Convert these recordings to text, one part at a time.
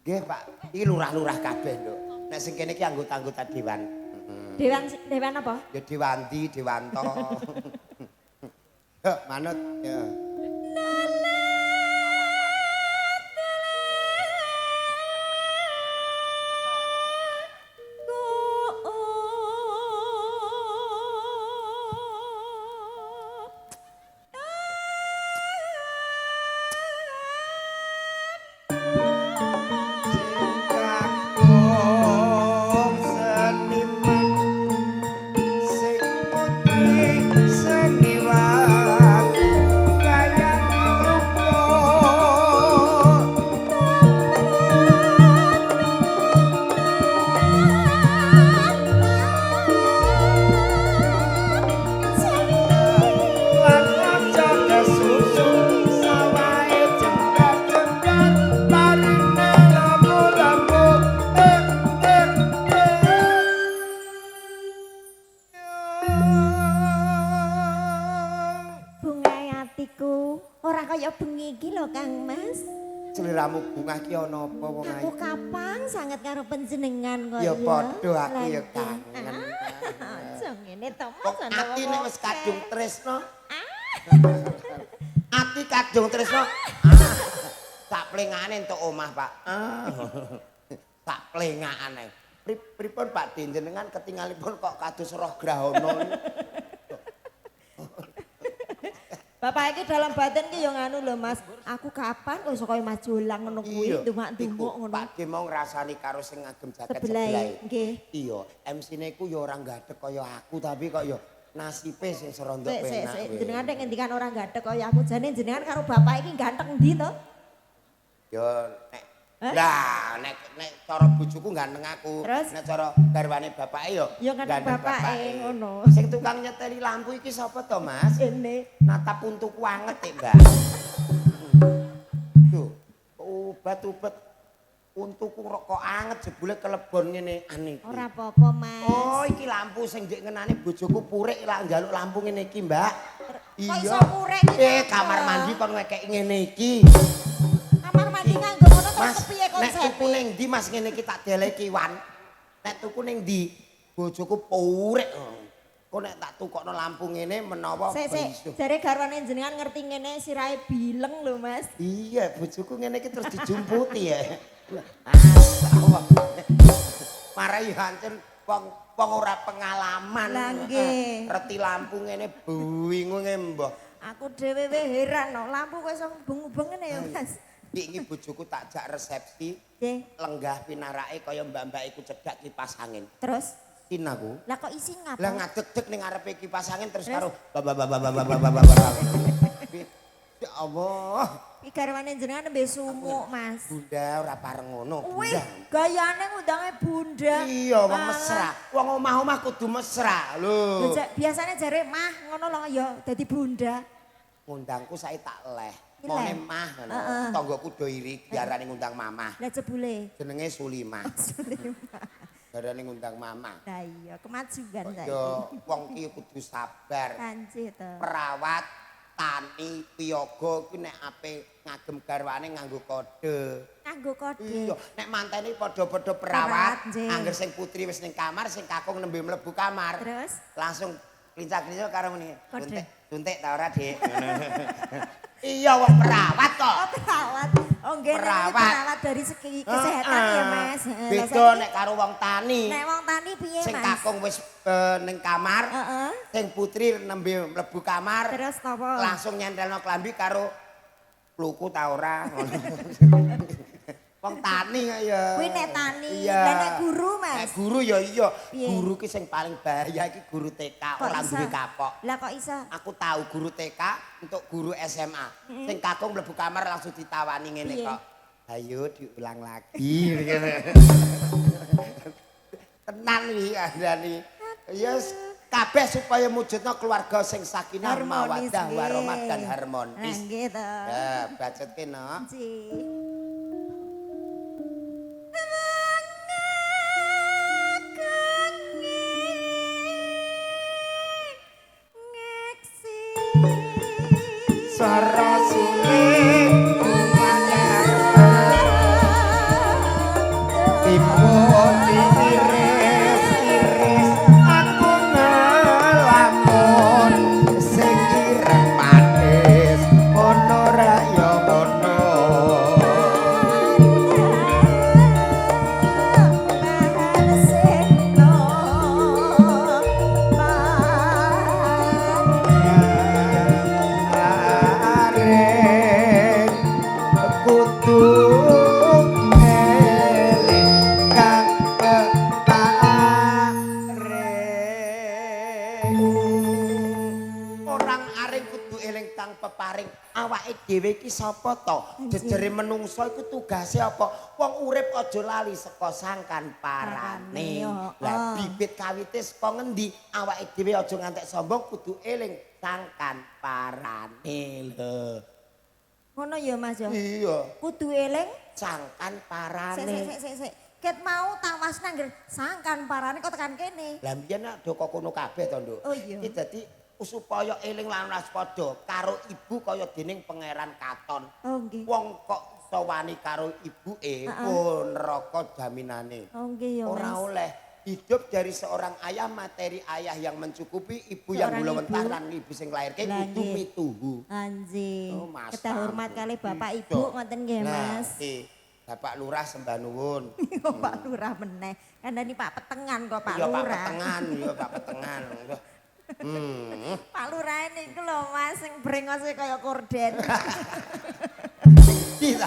Nggih, Pak. Iki lurah-lurah kabeh lho. Nek sing kene iki anggota-anggota dewan. Heeh. Dewan dewan apa? Ya Dewandi, Dewanto. Yo, manut ya. Kakung seniman sing putri seniwan kaya rupa. Lan aja kesusu sawahe jembar-jembar parine lampu-lampu eh eh eh. Bunga atiku ora kaya bengi iki lho Kang Mas. Seliramu bungah ki ana apa wong Aku ayu? kapang sanget karo panjenengan kok. Ya padha aku ya kangen. Aja ngene to Mas. Wong ana ati wong nek wis akeh. kadung tresno. Ati kadung tresno. Sak plengane entuk omah, Pak. Sak plengakane. Pripun Pak D jenengan ketingalipun kok kados roh grahana. Bapak iki dalam batin ki ya nganu lho Mas. Aku kapan kok iso kaya Mas Jolang ngono kuwi Iya, ndungak-ndunguk iku ngono. Pak D mau ngrasani karo sing ngagem jaket Sebelah sebelah. nggih. Iya, MC-ne ku ya ora gadeg kaya aku tapi kok ya nasibe sing serondok Sik sik penak. sik weh. jenengan nek ngendikan orang ganteng kaya aku jane jenengan karo bapak iki ganteng ndi to? Ya nek Hah? lah nek nek cara bojoku ganteng aku, Terus? nek cara garwane bapake ya Ya ganteng bapake, ngono. Sing tukang nyeteli lampu iki sapa to, Mas? Ini Natap untuku anget e, Mbak. Duh, obat-obat untuku kok anget jebule kelebon ngene ane iki. ora apa-apa Mas. Oh, iki lampu sing ndek ngenane bojoku purik lak njaluk lampu ngene iki, Mbak. Kok iso purik iki Eh, ngapa? kamar mandi kon ngekeki ngene iki. Kamar mandi nganggo ngono terus Mas, kepiye nek konsepe? tuku ning ndi Mas ngene iki tak deleki wan. Nek tuku ning ndi? Bojoku purik. Kok nek tak tukokno lampu ngene menawa Sik sik, iso. jare garwane jenengan ngerti ngene sirahe bileng lho Mas. Iya, bojoku ngene iki terus dijumputi ya. Allah. Marai hancur wong wong ora pengalaman. Lah, nggih. Reti lampu ngene bingunge mbah. Aku dhewe we heran no, lampu kok iso mubeng-mubeng ngene ya Mas. Iki bojoku tak jak resepsi, Nggih. lenggah pinarake kaya mbak-mbak iku cedak kipas angin. Terus Isin aku. lah kok isin ngapa? Lah ngadeg-deg ning ngarepe kipas angin terus Terus? karo ba ba ba ba ba ba ba ba ba. Ya Allah, Iki garwane jenengan nembe sumuk Mas. Bunda ora pareng ngono, Wih, Bunda. gayane ngundange bunda. Iya, wong Alah. mesra. Wong omah-omah kudu mesra Lho, lho. Biasane jare mah ngono lho ya dadi bunda. Ngundangku saiki tak leh. Leh. Mone mah ngono. Heeh. Tanggaku do iri diarani ngundang mamah. Lah jebule. Jenenge Sulimah. Sulimah. Diarani ngundang mamah. Lah iya, kemajuan saiki. Ya wong ki kudu sabar. Kanci to. Perawat, tani, piyaga kuwi nek ape ngagem garwane nganggo kode. Nganggo kode. Iya, nek mantene padha-padha Perawat, perawat, nggih. angger sing putri wis ning kamar, sing kakung nembe mlebu kamar. Terus Langsung lincah-lincah karo muni. Kode. Suntik, suntik ta ora, Dik? Ngono. Iya wong perawat kok. Oh, perawat. Oh, nggih, nek ini Perawat. perawat dari segi kesehatan ya, Mas. Heeh, lah Beda saiki nek karo wong tani. Nek wong tani piye, Sing Mas? kakung wis ning kamar, Heeh. sing putri nembe mlebu kamar. Terus napa? Langsung nyentelno klambi karo kluku ta ora ngono. Wong tani kok ya. Kuwi nek tani, Iya. lah nek guru, Mas? Nek guru ya iya. Piye? Guru ki sing paling bahaya iki guru TK Kok ora iso? duwe kapok. Lah kok iso? Aku tahu guru TK untuk guru SMA. Sing kakung mlebu kamar langsung ditawani ngene Piye? kok. Ayo diulang lagi. Tenan wi kandhani. Ya yes, kabeh supaya mujudno keluarga sing sakinah Harmonis, mawaddah nggih. warahmah dan harmonis. Lah nggih to. Ya, bacotke no. Nggih. Sara suling. dhewe iki sapa to? Jejere menungso iku tugase apa? Wong urip aja lali saka sangkan parane. Lah bibit kawite saka ngendi? Awake dhewe aja ngantek sombong, kudu eling sangkan parane lho. Ngono ya Mas ya. Iya. Kudu eling sangkan parane. Sik sik sik sik. Ket mau tawas nangger sangkan parane kok tekan kene. Lah mbiyen nak do kok kono kabeh to, Nduk. Oh iya. Iki dadi supaya eling lan waspada karo ibu kaya dening Pangeran Katon. Oh nggih. Wong kok iso wani karo ibuke, oh neraka jaminane. Oh nggih ya Mas. Ora oleh hidup dari seorang ayah, materi ayah yang mencukupi, ibu yang gulawentah lan ibu sing nglairke kudu mituhu. Anjing. Oh, Mas. Kita hormat kali bapak ibu ngoten nggih Mas. Bapak Lurah sembah nuwun. Kok Pak Lurah meneh. Kandhani Pak Petengan kok Pak Iya, Lurah. Pak Petengan, iya Pak Petengan. Pak Lurah niku lho Mas sing brengose kaya korden. Iya.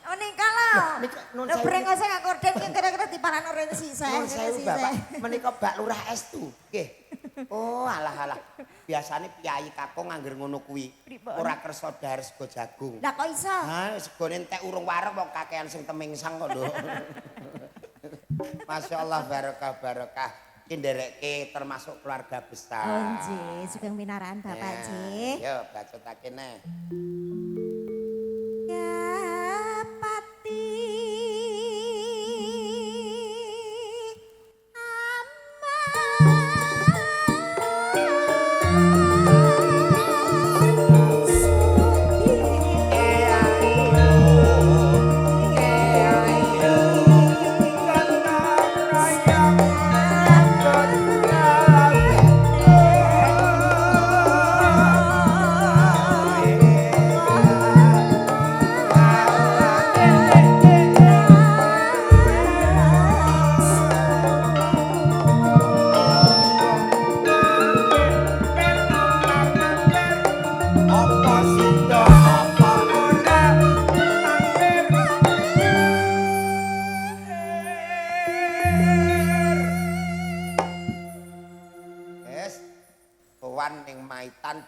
Oh nika lho. Lho brengose kaya korden ki kira-kira diparani ora sisih. Nuwun sewu Bapak, menika Pak Lurah estu. Nggih. Oh alah alah. Biasane piyayi kakung ngangger ngono kuwi. Ora kersa dhahar sego jagung. Lah kok iso? Ha, segone entek urung wareg wong kakean sing temingsang kok, Nduk. Masyaallah barokah barokah. Iki nderekke termasuk keluarga besar. Oh nggih, sugeng pinarakan Bapak nggih. Yo bacotake neh. Pati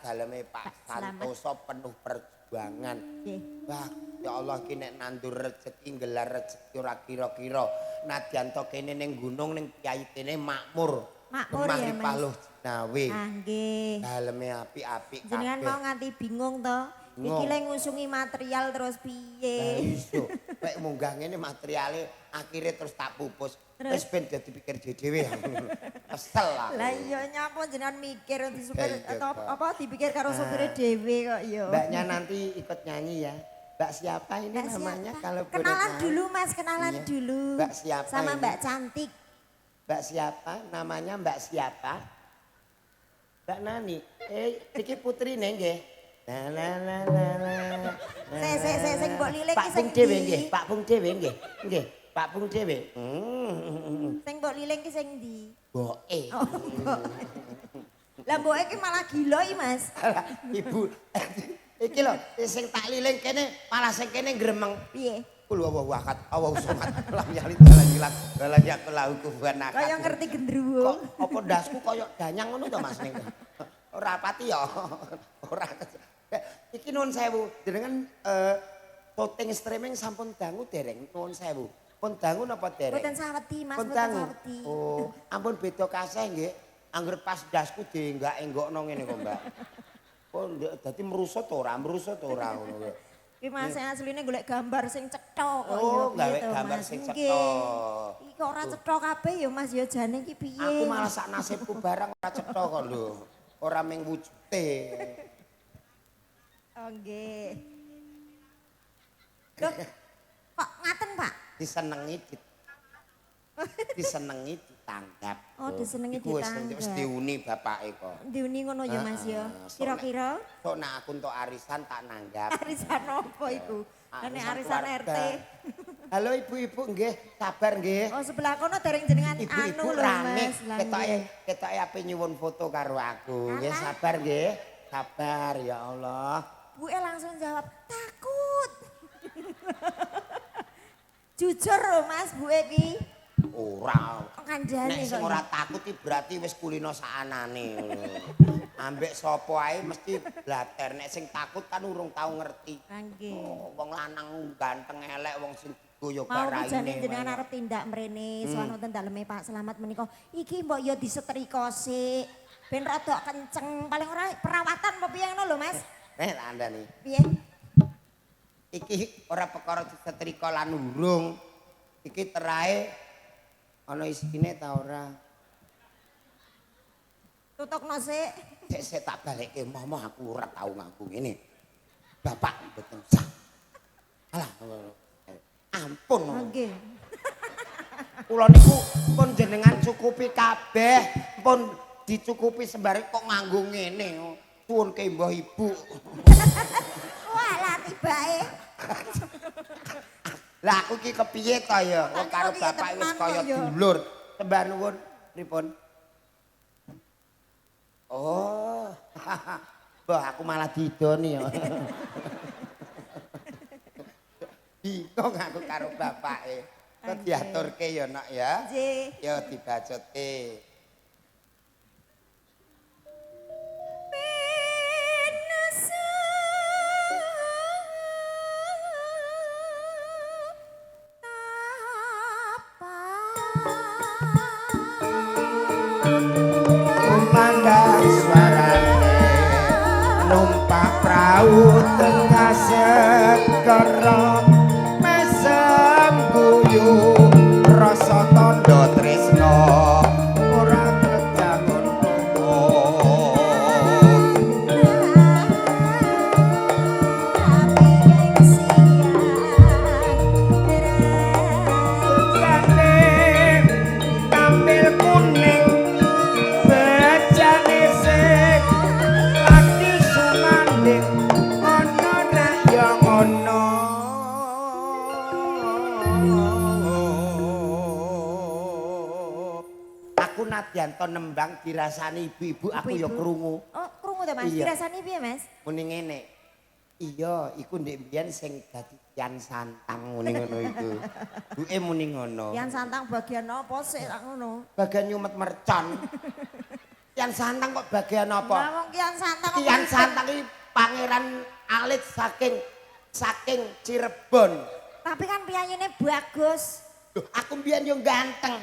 Daleme Pak Santoso penuh perjuangan. Wah, ya Allah ki nek nandur rezeki nggelar rezeki ora kira-kira. Nadyan to kene ning gunung ning piyayi kene makmur. Makmur ya Mas. Paluh jinawe. Ah nggih. Daleme apik-apik kabeh. Jenengan mau nganti bingung to? Iki le ngusungi material terus piye? Lah iso. Nek munggah ngene materiale akhire terus tak pupus. Wis ben dadi pikir dhewe. Kesel aku. Lah iya nyapa jenengan mikir di supir atau apa dipikir karo supire dhewe kok ya. Mbaknya nanti ikut nyanyi ya. Mbak siapa ini Mbak namanya siapa? Kalau boleh kenalan tahu. Dulu Mas, kenalan iya. Dulu. Mbak siapa sama ini? Mbak cantik. Mbak siapa? Namanya Mbak siapa? Mbak Nani. Iki putrine nggih. La la la la la. Sing mbok liling Pak ki sing Pung dhewe nggih, Pak Pung dhewe nggih. Nggih, Pak Pung dhewe. Sing mbok liling ki sing ndi? Mboke. Oh, lah mboke ki malah gila iki, Mas. Ibu. Iki lho, sing tak liling kene malah sing kene gremeng. Piye? Kul huwallahu ahad, Allahu samad, lam yalid walam yulad, walam yakul lahu kufuwan ahad. Kaya ngerti gendruwo. Kok apa ndasku kaya danyang ngono to Mas ning. Ora pati ya. Ora. Iki nuwun sewu, jenengan syuting streaming sampun dangu dereng nuwun sewu. Pun dangu napa dereng? Mboten saweti Mas, pun mboten saweti. Oh, ampun beda kasih nggih. Angger pas ndasku dienggak-enggokno ngene kok, Mbak. Oh, dadi merusut ora, merusut ora ngono kuwi. Ki Mas asline golek gambar sing cetha kok. Oh, gawe gambar sing cetha. Iki kok ora cetha kabeh ya Mas ya jane iki piye? Aku malah sak nasibku barang ora cetha kok lho. Ora mung wujude. Oh nggih. Loh, kok ngaten, Pak? Disenengi ditanggap. Oh, disenengi ditanggap. Wis diuni bapake kok. Diuni ngono ya Mas ya. Kira-kira sok nek aku entuk arisan tak nanggap. Arisan apa iku? Nek arisan RT. Halo ibu-ibu nggih, sabar nggih. Oh, sebelah kono dereng jenengan ibu-ibu anu lho rame. Mas. Ketoke ape nyuwun foto karo aku. Nggih, sabar nggih. Sabar ya Allah. Buke langsung jawab, takut. Jujur lho Mas, buke iki. Ora. kandhane Nek sing kok. ora takut iki berarti wis kulino saanane. Ambek sapa ae mesti blater. Nek sing takut kan urung tau ngerti. Nggih. Oh, wong lanang ganteng elek wong sing digoyo Mau baraine. jane jenengan arep tindak mrene, sowan wonten daleme Pak Slamet menika. Iki mbok ya disetrika sik. Ben rada kenceng, paling ora perawatan apa piye ngono lho, Mas? Eh, tak andani. Piye? Iki ora perkara disetrika lan urung. Iki terae ana isine ta ora? Tutukno sik. Sik sik tak balekke momo aku ora tau ngaku ngene. Bapak mboten sah. Alah. Ampun. Nggih. Kula niku pun jenengan cukupi kabeh, pun dicukupi sembari kok nganggo ngene. Suwun ke mbah ibu. Walah tibake. Lah aku ki kepiye to ya? Wong karo bapak wis kaya dulur. Sembah nuwun pripun? Oh. Mbah aku malah didoni ya. Bingung aku karo bapake. Kok diaturke ya, Nak ya? Nggih. Ya dibacutke. Kumandang suarane numpak prau tengah segara mesem guyu rasa tandha tresna ora kejangon tampil kuning bejane sing lagi sumanding ana ra ya ngono. Aku nadyan to nembang dirasani ibu-ibu aku ya krungu. Oh, krungu ta Mas? Iya. Dirasani piye Mas? Muni ngene. Iya, iku ndek mbiyen sing dadi Kian Santang muni ngono iku. Buke muni ngono. Kian Santang bagian apa sik tak ngono? Bagian nyumet mercon. Kian Santang kok bagian apa? Lah wong Kian Santang kok Kian Santang iki pangeran alit saking Cirebon. Tapi kan piyayine bagus. Loh, aku mbiyen yo ganteng.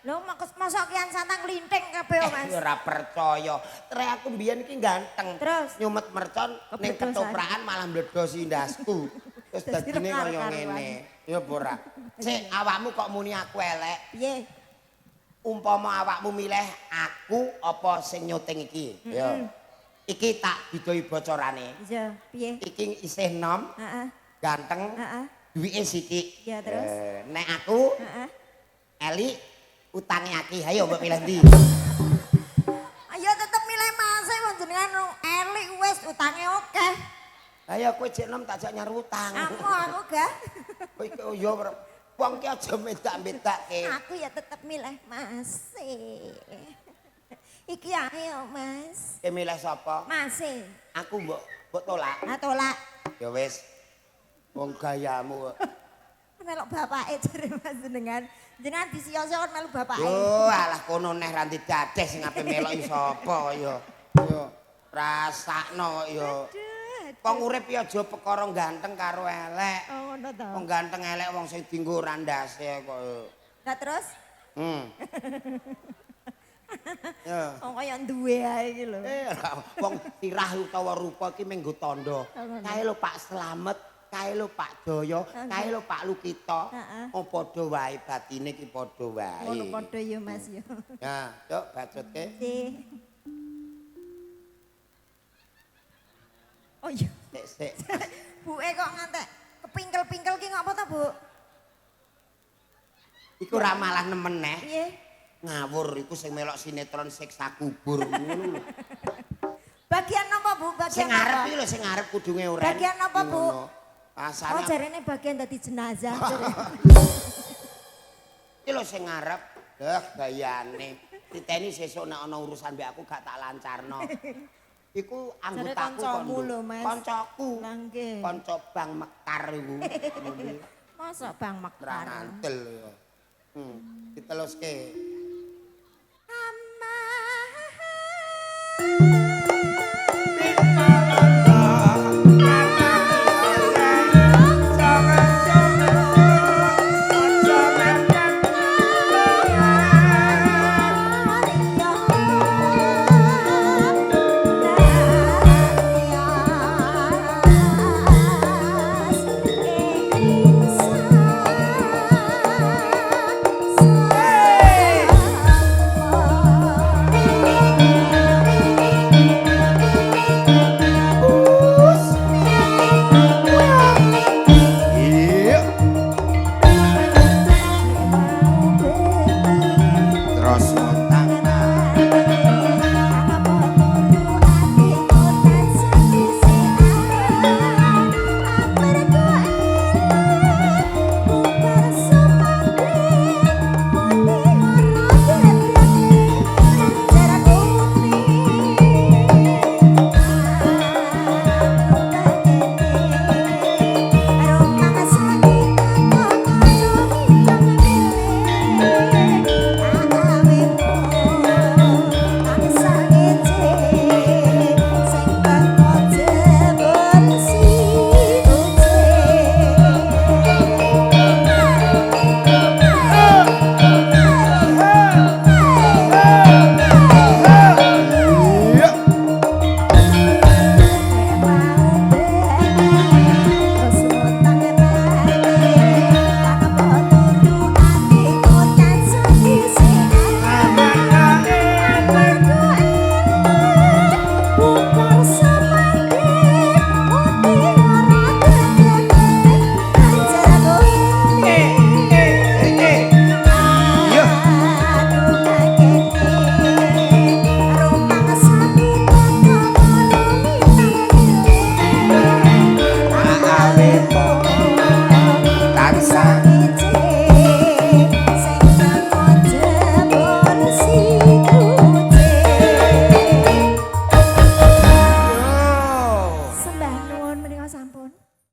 Lho mosok Kian Santang linting kabeh kok, Mas. Ora percaya. Tre aku mbiyen iki ganteng. Terus? Nyumet mercon ning ketoprakan malah mbledosi ndasku. Terus dadine kaya ngene. Ya apa ora? Sik awakmu kok muni aku elek. Piye? Umpama awakmu milih aku apa sing nyuting iki? Ya. Iki tak didoi bocorane. Iya, piye? Iki isih nom, Heeh. ganteng, Heeh. duwike sithik. Ya, terus? Nek aku Heeh. Eli utange akeh, ayo mbok milih ndi? Ayo tetep milih Mas wong jenengan Eli wis utange akeh. Ayo kowe jek nom tak jak nyar utang. Aku gak. Kowe iki yo wong ki aja medak-medakke. Aku ya tetep milih Mas. Iki ayo Mas. Kowe milih sapa? Mas. Aku mbok tolak. Ah tolak. Ya wis. Wong gayamu kok. Melok bapake jare Mas jenengan. Jenengan disiyo-siyo kon melu bapake. Yo alah kono neh ra didades sing ape melok iki sapa ya. Yo rasakno kok yo. Wong urip ya aja perkara ganteng karo elek. Oh ngono to. Wong ganteng elek wong sing dienggo ora ndase kok. Lah terus? Ya. Wong kaya duwe ae iki lho. Wong tirah utawa rupa iki mung nggo tandha. Kae lho Pak Slamet, kae lho Pak Jaya, kae lho Pak Lukito. Heeh. Oh padha wae batine iki padha wae. Ngono padha ya Mas ya. Ya, cuk bacutke. Nggih. Oh iya. Sik sik. Buke kok ngantek kepingkel-pingkel ki ngopo ta, Bu? Iku ora malah nemen neh. Piye? Ngawur iku sing melok sinetron siksa kubur ngono lho. Bagian napa, Bu? Bagian Sing ngarep apa? iki lho sing ngarep kudunge oren. Bagian apa, Bu? Ngono. Rasane Oh, jarene bagian dadi jenazah. Iki lho sing ngarep. Leh gayane. Titeni sesuk nek ana urusan mbek aku gak tak lancarno. Iku anggotaku kancamu lho, Mas. Kancaku. Lah nggih. Kanca Bang Mekar iku. Mosok Bang Mekar. Ra ngantel ya. Diteluske. Mas.